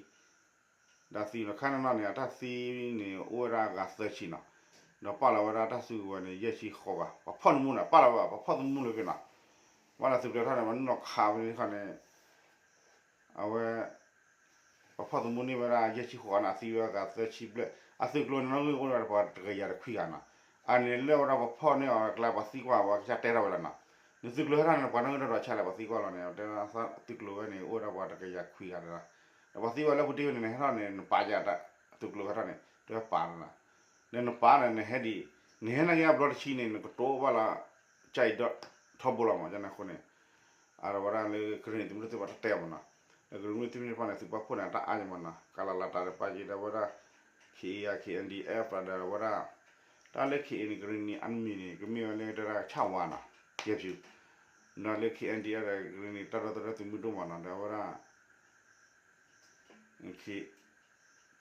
ဒီးသံနီၤ ခါန့ၣ်နီၤန့ၣ် အတၢ်သံန့ၣ် အိၣ်ဝဲဒၣ်အဂၤသၢဆံနီၤ ဒီးပာ်လီၤဝဲဒၣ်တၢ်စုကဝဲၤန့ၣ် ယဲၢ်ဆံဃိးဘၣ် ပှၤဖီၣ်သမူန့ၣ် ပာ်လီၤဝဲ ပှၤဖီၣ်သမူလၢဖဲနီၤ ဘၣ်ဒီးသုးကလၢၤထီၣ်န့ၣ် ပှၤနီၢ်ခးဝဲန့ၣ်ခီန့ၣ် အဝဲ ပှၤဖီၣ်သမူန့ၢ်ဝဲဒၣ်ယဲၢ်ဆံဃိးန့ၣ် အသံဝဲအဂၤသၢဆံဘျဲၣ် အသုးကျိၤန့ၣ် နီၣ်ဂံၢ်အိၣ်ဝဲဒၣ်ပှၤတကယၤတခွံဂၤနီၤ အန့ၣ်လၢဝဲဒၣ်ပှၤဖီၣ်န့ၢ်အီၤကျါ ပှၤသံကွၢ်ဝဲကစၢ်တဲထီၣ်ဝဲလီၤနီၤ နသုးကျိၤဟဲထီၣ်န့ၣ် ပှၤနီၣ်ဂံၢ်ဒီးဒီးဆါလဲၣ် ပှၤသံကွၢ်လီၤန့ၣ် တဲသုးကျိၤဝဲန့ၣ် အိၣ်ဝဲဒၣ်ပှၤတကယၤခွံဂၤဒီး ဒီးပှၤသံကွၢ်လၢပူၤတ့ၢ်ဝဲန့ၣ် နဟဲထီၣ်န့ၣ် နပာ်ယၤ သုးကျိၤဟဲထီၣ်န့ၣ် တဝဲပာ်လီၤနီၤ ဒီးနပာ်န့ၣ် နဟဲဒ် နဟဲနာ်က့အဘျီတဆံန့ၣ် နကတိၤဘၣ်လီၤ ကၢ်အံၤဒီးထီဘိလီၤမး ကန့ၣ်အဃိန့ၣ် အဝဲဒၣ်လၢကရ့ၣ်နံၤ သုးမုၢ်သ့ၣ်ဘၣ်တတဲမးနီၤ ဒီးကရ့ၣ်နံၤသ့ၣ်တဖၣ်န့ၣ် သုးပာ်ဖှိၣ်န့ၣ် တၢ်အါယမးနီၤ ကလၤလၤတၢ်ဒီးပာ်က့ၤဒီးဝဲဒၣ် ခ့အ့ယါ ခ့အ့ဒံအ့ၣ် ဒီးဝဲဒၣ် တၢ်လၢခ့အ့န့ၣ် ကရ့ၣ်နံၤအမံၤန့ၣ် ကမ့ၢ်ဝဲလၢတၢ်ဆၣ်ဝါနီၤ ကဲဖၠူ ဒီးလၢ ခ့အ့ဒံအ့ၣ် ဒီးကရ့ၣ်နံၤ တၢ်ဒီသဒၢသုးမုၢ်ဒိၣ်မးနီၤ ဒီးဝဲဒၣ် ခ့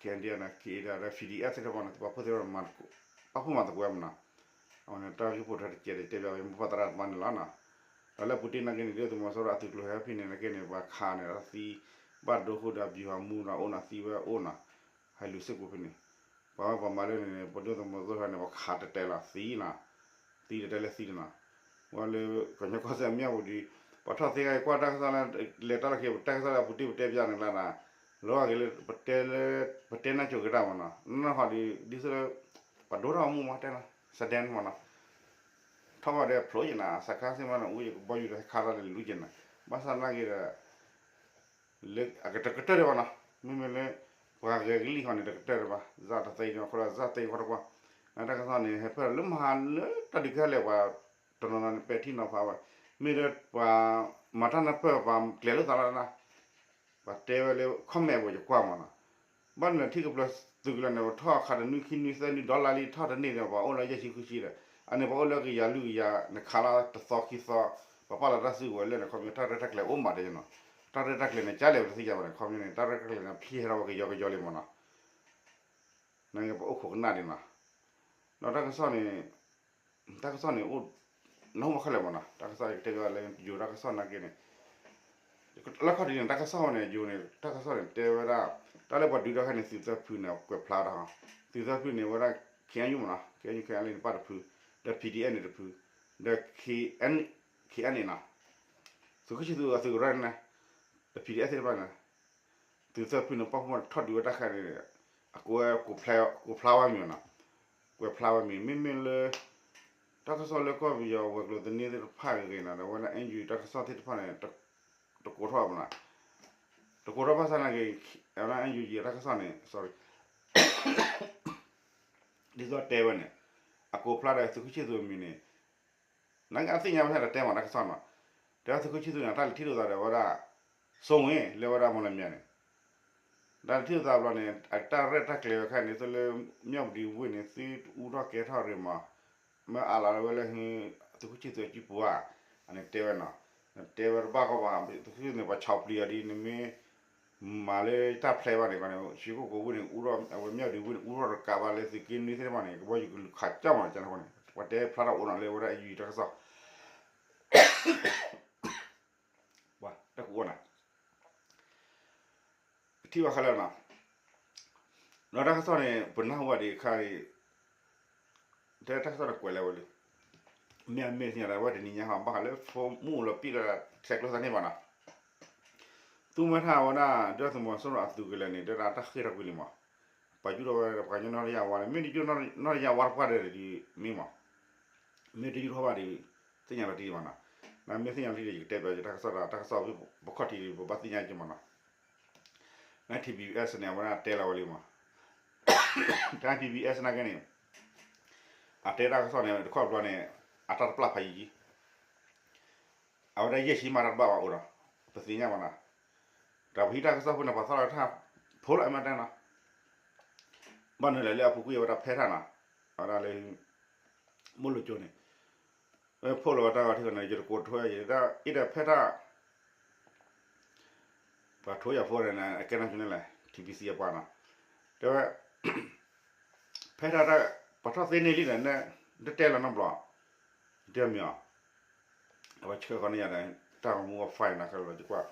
ခ့အ့ဒံအ့ၣ် ဒီး ခ့အ့ဒံအ့ၣ် ဒီး ဖံဒံအ့ၣ် သ့ၣ်တဖၣ်န့ၣ် သုးပာ်ဖှိၣ်သ့ၣ်တဖၣ် ပာ်ဖှိၣ်မၤသကိးဝဲမးနီၤ အဝဲန့ၣ် တၢ်ဂ့ၢ်ပိာ်ထွဲတကဲးဒီး တဲဘၣ်ဝဲ မိၢ်ပၢ်သရၣ်သမါန့ၣ်လီၤနီၤ ဒီးလၢပူၤတ့ၢ်နာ်က့န့ၣ် ဒုၣ်ဒါသုးမီၤစိရိၤအသုးကျိၤဟဲဖဲန့ၣ် နာ်က့န့ၣ်ပှၤခးန့ၣ် သံ ဘၣ်ဒိဃုာ်ဒီး ဗျူဟာမှူး ဒီးအိၣ်နီၤ သံဝဲအိၣ်နီၤ ဟဲလူၤစ့ၢ်ကီးဖဲန့ၣ် ပှၤဝဲပှၤမၤလၢန့ၣ် ပဒုၣ်ဒါသုးမီၤစိရိၤန့ၣ် ပှၤခးတဲာ်တဲာ်လီၤ သံနီၤ သံတဲာ်တဲာ်လၢသံတနီၤ ဝဲလၢ ကညီကီၢ်စဲၣ်မ့ၢ်ဝံၤဒီး ပှၤထီၣ်သ့ခါအံၤ ကွၢ်တၢ်ကစီၣ်လၢ လဲၤတၢ်လီၢ်ခံ ပတၢ်ကစီၣ်လၢအပူၤတ့ၢ်ပတဲပျးန့ၣ်လၢနီၤ လီၤဂာ်က့ၤလၢ ပတဲလၢ ပတဲနၢ်ကၠိက့ၤတၢ်မ့ၢ်နီၤ, နီၢ်နီၢ်ဟီဒ် ဒ်သိးလၢ ပှၤဒိၣ်ထီၣ်မူမ့ၢ်တဲနီၤ စဒဲမ့ၢ်နီၤ, ထီၣ်ဘၣ်ဒီးဖျိယနၤ စခါစ့ၢ်မ့ၢ်နီၤ အူယကဘီယူၤဒီးဟဲခါထီၣ်လၢလူၤက့ၤနၤ, ဘၣ်ဆၣ်နာ်က့ၤဒီး လၢအကတကတၢၢ်ဒံးဘၣ်နီၤ, မ့မ့ၢ်လၢ ပှၤဂဲၤကလံၣ်ဃီန့ၣ် တကတၢၢ်ဒံးဘၣ် စးတသ့န့ၣ် ခီဒီးစးသ့ခီတကွၢ်, နတၢ်ကစီၣ်န့ၣ် ဟဲဖၢလၢမဟါလၢတၢ်ဒုးကဟဲလဲၣ်ပှၤ တနီၤနီၤန့ၣ် ပဲာ်ထံနီၤဖးဝဲ, မ့ၢ်ဒီးပှၤ မၤတၢ်နၢ်ပၢၢ်ပှၤကျဲၤလိာ်သးလီၤ ပှၤတဲဝဲလၢ comment ပူၤယကွၢ်မ့ၢ်နီၤ, ဘၣ်နုၤလၢထံကပျၢၤသုးကလၢၤန့ၣ် ထီၣ်ခးတနွံခံနွံသၢနွံဒီလါလံ ထီၣ်တန့ၢ်ဒီး ပှၤအိၣ်လၢယဲၢ်ဆံဃုဆံဒီး အန့ၣ်ပှၤအိၣ်လၢကယၤလွံၢ်ကယၤ နခးလီၤတသီခံသီ, ပှၤပာ်လီၤတၢ်စုကဝဲၤလၢန့ၣ် ခီပညီ တၢ်ရဲၣ်တၢ်ကျဲၤအိၣ်မးတဲနီၤ, တၢ်ရဲၣ်တၢ်ကျဲၤန့ၣ် ကလဲၣ်ပတသ့ၣ်ညါဘၣ်န့ၣ် ခီပညီန့ၣ် တၢ်ရဲၣ်တၢ်ကျဲၤန့ၣ် ဖျံၣ်ဟဲထီၣ်ဝဲကယီကယီလံမ့ၢ်နီၤ နပအိၣ်ခိးကနၣ်ဒံးနီၤ, ဒီးတၢ်ကစီၣ်န့ၣ် တၢ်ကစီၣ်န့ၣ်အိၣ် နၢ်ဟူဘၣ်ခဲလၢာ်မ့ၢ်နီၤ, တၢ်ကစီၣ်ကတဲကလၢယိၤတၢ်ကစီၣ်နာ်က့န့ၣ်, လၢခီၣ်ထံးန့ၣ် တၢ်ကစီၣ်ဝဲန့ၣ် ယိၤန့ၣ် တၢ်ကစီၣ်န့ၣ် တဲဝဲဒၣ် တၢ်လၢပှၤဒုးတၢ်ခဲန့ၣ် သုးသၢဖုန့ၣ် ကွဲးဖျါတၢ်, သုးသၢဖုန့ၣ် ဝဲဒၣ် ခ့ၣ်အဲၣ်ယူၣ်မ့ၢ်နီၤ, ခ့ၣ်အဲၣ်ယူၣ် ခ့ၣ်အဲၣ်လ့ၣ်န့ၣ် ပၣ်တဖု, ဒီး ပီၣ်ဒီအ့ၣ်န့ၣ်တဖု, ဒီး ခ့ၣ်အဲၣ်န့ၣ်နီၤ, သုးခိၣ်ဆံသူးအသုးကရၢန့ၣ်, ဒီး ပီၣ်ဒီအ့ၣ်သ့ၣ်တဖၣ်န့ၣ် သုးသၢဖုန့ၣ် ပၣ်ဃုာ်မ့ၢ်ထီၣ်ဒုးဝဲတၢ်ခဲန့ၣ် အကွဲး ကိးဖျါဝဲမ့ၢ်နီၤ, ကွဲးဖျါဝဲမ့ၢ် မ့မ့ၢ်လၢ တၢ်ကစီၣ်လၢကီၢ်ပယီၤဝဲၤကျိၤသန့သ့ၣ်တဖၣ်ဂ့ၤဂ့ၤနီၤ ဒီးဝဲဒၣ် အဲၣ်ယူၣ် တၢ်ကစီၣ်သ့ၣ်တဖၣ်န့ၣ် တကိးထီၣ်ဘၣ်နီၤ, တကိးထီၣ်ဘၣ်ဆၣ်နာ်က့ ဝဲဒၣ် အဲၣ်ယူၣ် တၢ်ကစီၣ်န့ၣ် sorry ဒ်သိးတဲဝဲန့ၣ် အကိးဖျါဒီးသုးခိၣ်ဆံသူးအမံၤန့ၣ် နာ်က့အသ့ၣ်ညါဝဲဒၣ်ဒီးတဲမ့ၢ် တၢ်ကစီၣ်နီၤ, တဲဝဲသုးခိၣ်ဆံသူးန့ၣ် တၢ်လဲၤထံၣ်လိာ်သးဒီးဝဲဒၣ် စိဝ့လၢဝဲဒၣ်မီၣ်လမၠဲန့ၣ် တၢ်လဲၤထံၣ်လိာ်သးဘျီန့ၣ် အတၢ်ရဲၣ်တၢ်ကျဲၤဝဲခါန့ၣ် သိးလၢ မၠၣ်ဝတံၤဝ့ၢ်န့ၣ် သုတအူထီၣ်ကဲထီၣ်ရ့ၣ်မး, မ့ၢ်အးလီၤဝဲလၢ သုးခိၣ်ဆံသူးအစုပူၤဧါ, အန့ၣ်တဲဝဲနီၤ, တဲဝဲတဘၣ်ကီဘၣ် သုးခိၣ်ဆံသူးန့ၣ် ပှၤဆီၣ်ပျံၤအီၤဒ်န့ၣ်မ့ၢ် မၤလၢတၢ်ဖျဲးဘၣ်န့ၣ် ခီန့ၣ် ရွှေကုက္ကိုဝ့ၢ်န့ၣ် အူထီၣ် အဝဲမၠၣ်ဝတံၤဝ့ၢ်န့ၣ် အူထီၣ်တကးဘၣ်လၢသုးက့နွံသ့ၣ်တဖၣ်န့ၣ် ကဘီယူၤကလူးခးကၠီမးန့ၣ် ကန့ၣ်အဃိန့ၣ် ပှၤတဲဖျါထီၣ်အိၣ်နီၤလၢဝဲဒၣ် အဲၣ်ယူၣ် တၢ်ကစီၣ် ပှၤတၢ်ကူအီၣ်နၤ ကထံၣ်ဘၣ်ခဲလၢာ်နီၤ, ဒီးတၢ်ကစီၣ်န့ၣ် ပနၢ်ဟူဘၣ်ဒံးခါအံၤ တဲတၢ်ကစီၣ်န့ၣ်ကွဲးလၢဝဲလံ, မ့ၢ်အမ့ၢ်သ့ၣ်ညါဒီး အဝဲတနံၤညါဟီ ဘၣ်ဃးလၢဖိမုၣ်အိၣ်လီၤပံၣ်လၢ ဆဲးကျိးသးန့ၢ်ဘၣ်နီၤ, သူမွဲထၣ်ဝဲဒၣ် ဒုၣ်ဒါသုးမီၤစိရိၤအသုးကလၢၤန့ၣ် တဲဒၣ်တၢ်ဃ့ၢ်ထီၣ်ကွံာ်လံမး, ပှၤယူၢ်ထီၣ်ဝဲပှၤကညီနီၢ်တယၢ်ဝါန့ၣ် မ့ၢ်တယူၢ်နီၢ်တယၢ်ဝါတပှၢ်ဒီးဒ်မ့ၢ်မး, မ့ၢ်တယူၢ်ထီၣ်ဘၣ်ဒံး သ့ၣ်ညါလီၤတံၢ်မးနီၤ, နမ့ၢ်သ့ၣ်ညါလီၤတံၢ်ဒီး ယကတဲပျီယတၢ်ကစီၣ်ဒီး တၢ်ကစီၣ်ပခီၣ်ထံး ပဘၣ်သ့ၣ်ညါက့ၤမးနီၤ, န ထံးဘံၣ်ဘံၣ်အ့ၣ်စ့ၣ်န့ၣ် အဝဲဒၣ်တဲလီၤဝဲလံမး, တၢ် ထံးဘံၣ်ဘံၣ်အ့ၣ်စ့ၣ် နာ်က့န့ၣ် အတဲတၢ်ကစီၣ်န့ၣ် တခီဘျီန့ၣ် အတၢ်တပျၢ်ဖးယံာ်ယံာ် အဝဲဒၣ်ယဲၢ်ဆံမးတၢ်တဘၣ်ဘၣ်အိၣ်ဒီး ပသ့ၣ်ညါဘၣ်နီၤ, ဒီးပဟံးတၢ်ကစီၣ်ဖိန့ၣ် ပှၤသီလီၤတၢ် ဖိလီၤအဲၣ်မးတဲနီၤ, ဘၣ်နုၤလဲၣ်လၢအပူၤကွံာ်အဝဲဒၣ်ဖဲထၣ်နီၤ, အဝဲဒၣ်လၢ မိၢ်လိာ်ကၠိန့ၣ် ဖိလီၤဝဲတၢ်ဂီၤထံးဂီၤန့ၣ် ယတကိးထိယၤ အံၤဒီးဖဲထၣ် ပှၤထိယၤဖိန့ၣ် အကဲနၢ်ကၠိန့ၣ်လဲၣ် ထံးဘံၣ်စံၣ် အပှၤနီၤ, တဲဝဲ ဖဲထၣ်တၢ် ပှၤထီၣ်သ့န့ၢ်လံဒီး နတတဲလီၤနီတဘျီ, တဲမ့ၢ်အီၤ, အဝဲဆှၢဃီန့ၢ်ယၤဒီး တၢ်ဂီၤမူအ file နီၤ ခဲလၢာ်လီၤ ယကွၢ်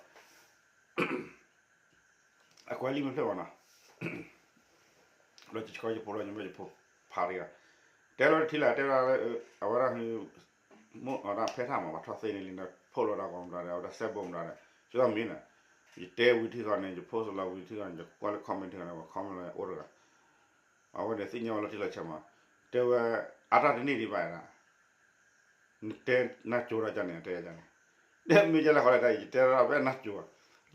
အကွဲးလံမ့ၢ်ဖျၢၣ်ဘၣ်နီၤ, လီၤယဆှၢယဖိလီၤ ယမ့ၢ်ယဖိဖးတဂၤ, တဲလီၤတထံၣ်လၢ တဲဝဲဒၣ်လၢ အဝဲဒၣ် မိၢ်အီၤဒၣ်ဖဲထၣ်မး ပှၤထီၣ်သ့န့ၢ်လံဒီး ဖိလီၤဒၣ်ကီမတၤဒီး အဝဲဒၣ်စဲဘိမတၤဒီး ကသီမ့ၢ်န့ၣ်, ယတဲဝံၤထံဂီၤန့ၣ် ယ post လီၤဝံၤထံဂီၤန့ၣ် ယကွၢ်လၢ comment ထံဂီၤန့ၣ် ပှၤ comment လီၤအိၣ်တဂၤ, အဝဲန့ၣ်သ့ၣ်ညါဝဲလီၤတံၢ်လီၤဆဲးမး, တဲဝဲ အါတၢ်တန့ၢ်ဒံးဘၣ်ဒၣ် နတဲနၢ်ကၠိဒၣ်ကန့ၣ် တဲယၤန့ၣ်, တဲမ့ၢ်ယဲလဲၣ်ဃီလဲၣ် တၢ်ယတဲဒၣ်ဖဲနၢ်ကၠိ,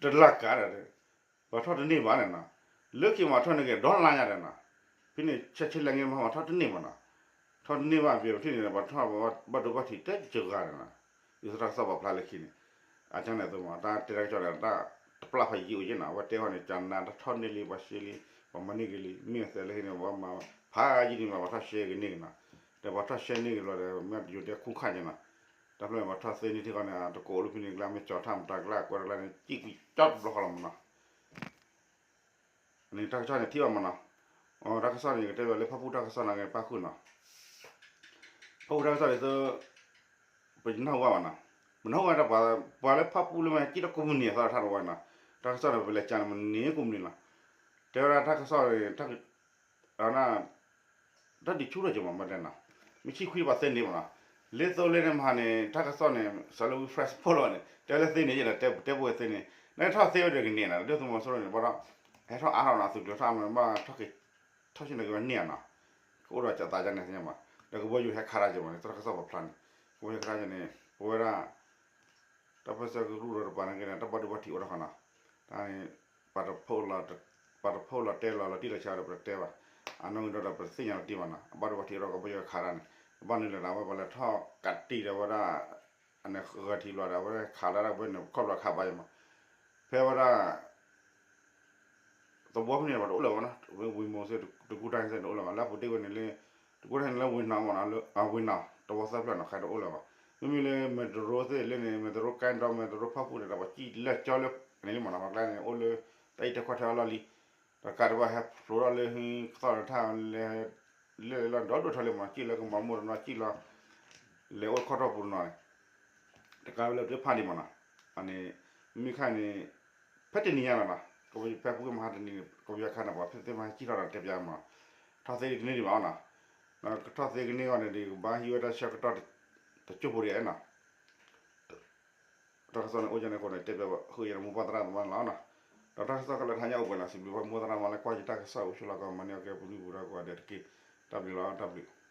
တလၢ်ကးဒီး ပှၤထီၣ်တန့ၢ်ဘၣ်န့ၣ်နီၤ, လၢခံမးထီၣ်န့ၢ်က့ၤဒီလါညါဒီးနီၤ, ဖဲန့ၣ်ဆဲးဆဲးလဲၣ်ငဲမးထီၣ်တန့ၢ်ဘၣ်နီၤ, ထီၣ်တန့ၢ်ဘၣ်ပှဲၤပထံၣ်န့ၣ် ပှၤထီၣ်ဘၣ်ဒိဘၣ်ထံးတစှၤဒီးနီၤ, ဒ်သိးတၢ်ကစီၣ်ပာ်ဖျါလၢခံန့ၣ်, အကန့ၣ်အသိးမး တၢ်တဲတၢ်ကစီၣ်ဒီး တၢ်တပျၢ်ဖးယံာ်အိၣ်ယဲနီၤ, အဝဲတဲဃီန့ၣ် ကနါတၢ်ထီၣ်န့ၢ်လံ ပှၤရှဲလံ, ပှၤမၤန့ၢ်က့ၤလံ မ့ၢ်အသဲလၢခံန့ၣ် ပှၤမၤဖးယံာ်န့ၣ်မး ပှၤထီၣ်ရှဲက့ၤန့ၢ်က့ၤနီၤ, ဒီးပှၤထီၣ်ရှဲန့ၢ်က့ၤလီၤဒီး မ့ၢ်ယိၤဒဲခိၣ်ခါန့ၣ်နီၤ, တၢ်ဖျၢၣ်န့ၣ် ပှၤထီၣ်သ့န့ၢ်ထံဃီန့ၣ် တကိးအိၣ်လၢဖဲန့ၣ်ကျါ မ့ၢ်ကၠီၤထၣ်မတၤကျါ ကွဲးတကျါန့ၣ် ကံၣ်ကွံာ်ကၠီတဘျီဃီလီၤမးနီၤ န့ၣ်တၢ်ကစီၣ်န့ၣ်ထံၣ်ဘၣ်မးနီၤ, တၢ်ကစီၣ်န့ၣ် ယကတဲဘၣ်လၢဖၣ်ပူၣ်တၢ်ကစီၣ်နာ်က့ပၣ်ဃုာ်နီၤ, ဖၣ်ပူၣ်တၢ်ကစီၣ်ဒ်သိး ပနၢ်ဟူဘၣ်မးနီၤ, ပနၢ်ဟူဘၣ်ဒီး ပှၤလၢဖၣ်ပူၣ်လၢမ့ၢ်ကံၣ်ထီၣ်ကိးမုၢ်နံၤအသီတထါတဝဲနီၤ, တၢ်ကစီၣ်န့ၣ် ပလဲၤကၢန့ၣ် မ့ၢ်န့ၢ်ကိးမုၢ်နံၤလီၤ, တဲဝဲဒၣ်တၢ်ကစီၣ်န့ၣ် တၢ်ဒုးဆူၣ်ထီၣ်က့ၤမး မ့ၢ်တဲနီၤ, မ့ၢ်ဆံခွံပှၤသ့န့ၢ်မးနီၤ, လၢသိလ့ၣ်န့ၣ်မဟါန့ၣ် တၢ်ကစီၣ်န့ၣ် စးလၢဝံ fresh ဖိလီၤန့ၣ် တဲလၢသ့န့ၢ်ယဲဒီး တဲပူၤဝဲသ့န့ၣ် နထီၣ်သ့ဝဲဒီးကန့ၢ်နီၤ ဒုၣ်ဒါသုးမီၤစိရိၤန့ၣ် ဘၣ်ဒီး ဟဲထီၣ်အါထီၣ်နီၤ သုးကျိၤထီၣ်အါမး ဘၣ်ထီၣ်က့ၤ ထီၣ်ဆ့ၣ်နီၤက့ၤဝဲန့ၢ်ဧါနီၤ, ကအိၣ်ဒီးကသးဒ်န့ၣ်သ့ၣ်ညါမး, ဒီးကဘီယူၤဟဲခးတၢ်က့ၤမးန့ၣ် တၢ်ကစီၣ်ပာ်ဖျါန့ၣ်, ကဘီယူၤဟဲခးတၢ်က့ၤန့ၣ် ပဝဲဒၣ် တၢ်ပၢၢ်ဆၢကရူၢ်ဒီးတပၤန့ၣ်က့န့ၣ် တၢ်ဘၣ်ဒိဘၣ်ထံးအိၣ်ထီၣ်ဃီနီၤ, တၢ်န့ၣ် ပှၤတဖီၣ်လီၤတဲလီၤလီၤတံၢ်လီၤဆဲးဒီးပတတဲဘၣ်, အနီၣ်ဂံၢ်ဒီးပတသ့ၣ်ညါလီၤတံၢ်ဘၣ်နီၤ, အဘၣ်ဒိဘၣ်ထံးအိၣ်ထီၣ်ကဘီယူၤခးတၢ်န့ၣ်, ဘၣ်နုၤလဲၣ်ဒီး အဝဲပှၤလဲၤထီၣ်ကးတံၢ်ဒီးဝဲဒၣ် အန့ၣ်ဂဲၤထံးဘျီဒီး အဝဲခးလၢဒၣ်ဝဲန့ၣ် ခီၣ်ဘျီခးဘၣ်ယမး, ဖဲဝဲဒၣ် သဝီဖဲန့ၣ်ပှၤတအိၣ်လၢၤဘၣ်နီၤ, ဝ့ၢ်မိၢ်သ့ၣ် တကူတၢ်သ့ၣ်တအိၣ်လၢၤဘၣ်, လၢအပူၤတ့ၢ်ဝဲန့ၣ်လၢ တကူတၢ်န့ၣ်လၢဝ့ၢ်နီၢ်မးနီၤ, ဝ့ၢ်နီၢ် တဝီသၢဖျၢၣ်နီၤ ခါတအိၣ်လၢၤဘၣ်, မ့မ့ၢ်လၢမဲၢ်တရိသ့ၣ်လၢန့ၣ် မဲၢ်တရိကါဒီးမဲၢ်တရိဖၣ်ပူၤန့ၣ်ဒီး ပှၤစံၣ်လၢကၠီလၢန့ၣ်လံမးနီၤ, ပှၤကျါန့ၣ် အိၣ်လၢ တၢ်အံးတၢ်ကွၢ်ထဲအလီၢ်လံ, ဒီးကးတဘၣ်ဟဲဖျိးထီၣ်လၢဟံၣ်ကသီၣ်ဒီးထၣ်လဲၤ လၢလီၢ်ဒီဒိၣ်ထီၣ်လံမးနီၤ, စံၣ်လၢကမၤမိၢ်တနီၤ စံၣ်လီၤ လဲၤအိၣ်ခီၣ်ထီၣ်ပူၤတနီၤန့ၣ်, တကးဝဲလၢပတဖးဒံးမးနီၤ, အန့ၣ် မ့မ့ၢ်ခါန့ၣ် ဖဲတနံၤညါလီၤနီၤ, ကဘီယူၤဖဲပူၤကွံာ်မဟါတနံၤန့ၣ် ကဘီယူၤခါန့ၣ် ပှၤဖဲသ့ၣ်မဟါစံၣ်ထီၣ်ဒီးတဲပၠးမးနီၤ, ထီၣ်သ့ကန့ၢ်ဒံးဘၣ်အီၤနီၤ, ကထီၣ်သ့ကန့ၢ်အဂီၢ်န့ၣ်ဒီး ကဘၣ်ဟံးဝဲတၢ်ဆၢကတီၢ် တကၠိၢ်ဖိဒံးနီၤ, တၢ်ကစီၣ်န့ၣ်အိၣ်ဒ်န့ၣ်အဃိန့ၣ် တဲပၠးဃုာ်ယဲၢ်မိၢ်ပၢ်သရၣ်သမါန့ၣ်လီၤနီၤ, ဒီးတၢ်ကစီၣ်ခဲလၢာ်တဟါညါအိၣ်ပှဲၤလီၤ, စံးဘျုးပမိၢ်သရၣ်သမါလၢကွၢ်ယတၢ်ကစီၣ် အိၣ်ဆိးလီၤကီး မၤန့ၢ်အီၣ်ကဲပူၤနံၣ်ပူၤဒီးကိးဂၤဒဲးတက့ၢ်, တၢ်ဘျုးလီၤ တၢ်ဘျုး